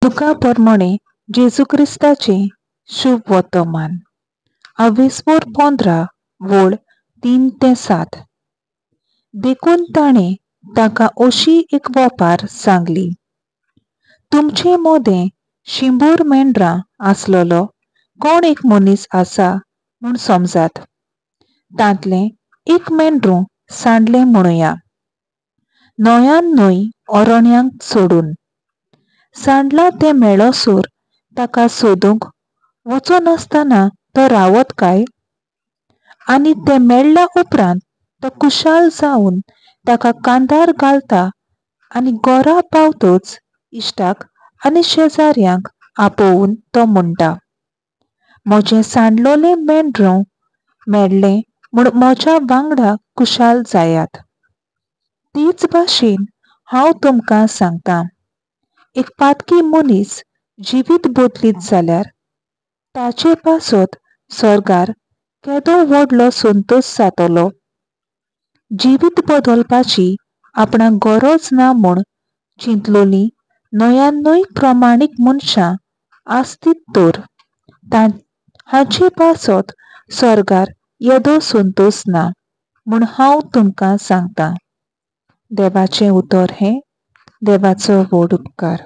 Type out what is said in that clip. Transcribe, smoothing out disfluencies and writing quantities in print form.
लुका प्रमाणे जेजू क्रिस्ताचें शुभ वर्तमान. आवेस्पोर 15 वळ 3 ते 7. देखून ताणें ताका अशी एक वोपार सांगली, तुमचे मोदें 100 मेंढरां आसलेलो कोण एक मनीस आसा म्हूण समजात. तांतलें एक मेंढरूं सांडलें म्हणुया, न्हंयान न्हय अरण्यांक सोडून. सांडलां तें मेळसर ताका सोदूंक वचनासतना तो रावत काय? आनी तें मेळ्ळ्या उपरांत तो खुशाल जावन ताका कांदार घालता आनी घरा पावतच इश्टाक आनी शेजाऱ्यांक आपोवन तो म्हणटा, म्हजें सांडलोलें मेंढरूं मेळ्ळें म्हूण म्हज्या वांगडा खुशाल जायात. तेच भाशेन हांव तुमकां सांगतां, एक पातकी मनीस जिवीत बदलीत जाल्यार ताचे पासत स्वर्गार केदो व्हडलो संतोश जातलो. जिवीत बदलपाची आपणाक गरज ना म्हूण चिंतलोली 99 प्रमाणीक मनशां आसतीत तर हाचे पासत स्वर्गार येदो संतोश ना म्हूण हांव तुमकां सांगतां. देवाचें उतर हें देवाचो व्हड उपकार.